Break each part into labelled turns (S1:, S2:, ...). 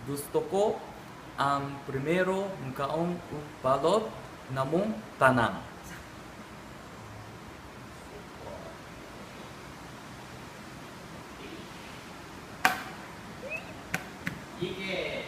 S1: Gusto ko ang primero mukaon ug balot namong tanan.
S2: 이게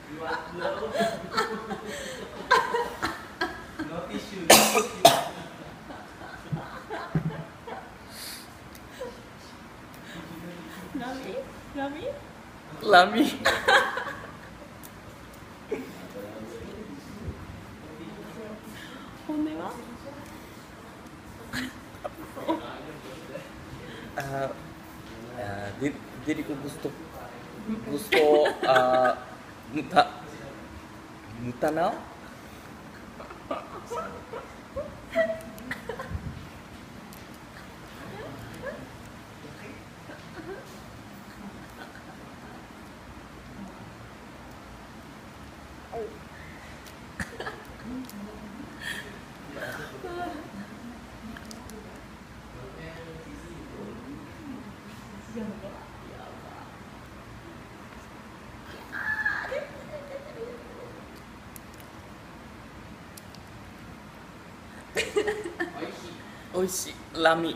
S2: You want blow? No tissue. No tissue.
S3: Lami? Lami?
S1: Lami.
S3: 本音は？
S1: Ah, ah, dili ko gusto muta mutanaw.
S3: やばやば。
S1: 美味しい。Lami.
S3: や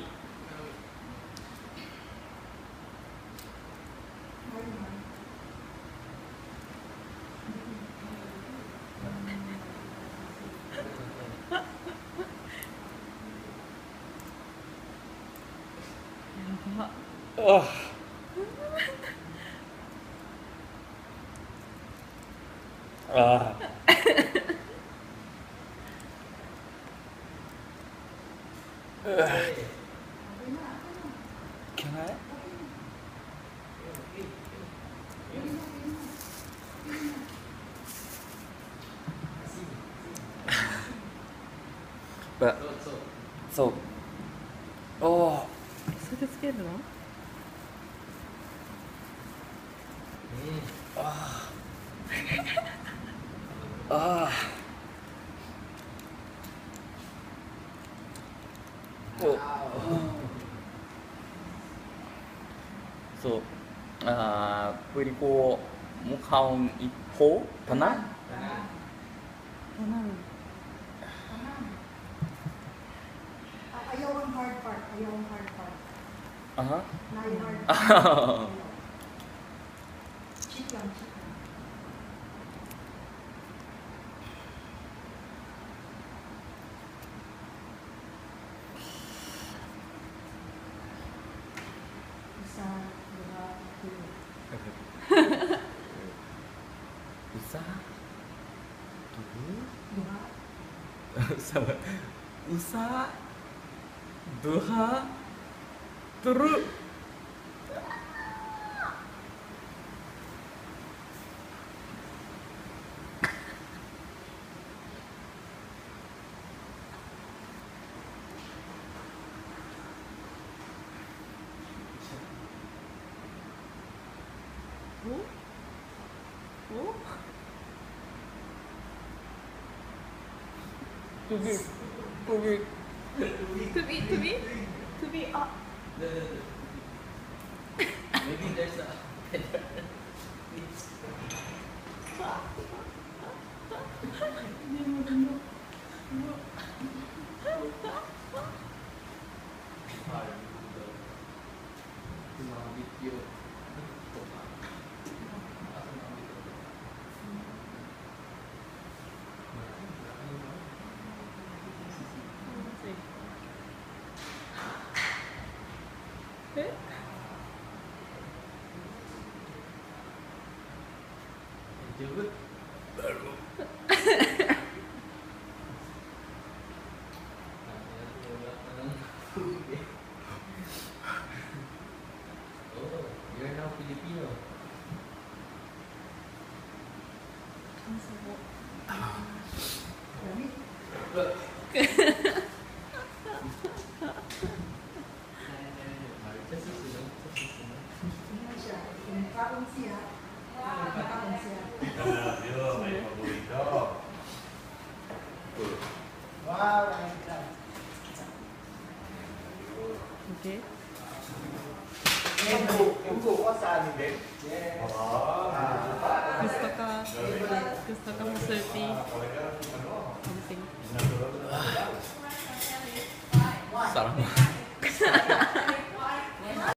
S3: ば。
S1: Ah. Ah. Ugh. Can I? But so oh.
S3: それでつけるの？
S1: Ah. Ah. Oh. So, pwede ko mukhang ipo tanan?
S3: tanan.
S4: Ah, ayaw ang hard part. Ayaw ang hard part.
S1: Aha.
S4: Naay hard part. Ayaw. Cheat lang, cheat lang. Isa, duha, tulo.
S1: Usa? Duha?
S4: Duha.
S1: Usa. Usa? Duha? Turu?
S3: おお。
S1: Tubig. Tubig.
S3: 首首首あ。
S2: Maybe there's a
S3: でもでも
S2: Sumabit yun. Ah, sumabit yung tuka.
S3: え。
S2: 大丈夫？ Oh, you're now Filipino.
S3: Ang sabo.
S4: Lami. Tingnan siya. Kumakaon siya. Kumakaon siya.
S5: Dios, may paborito.
S4: Wow, my God.
S3: Okay. Gusto ka, gusto ka mo sulti. Something.
S1: Sarap.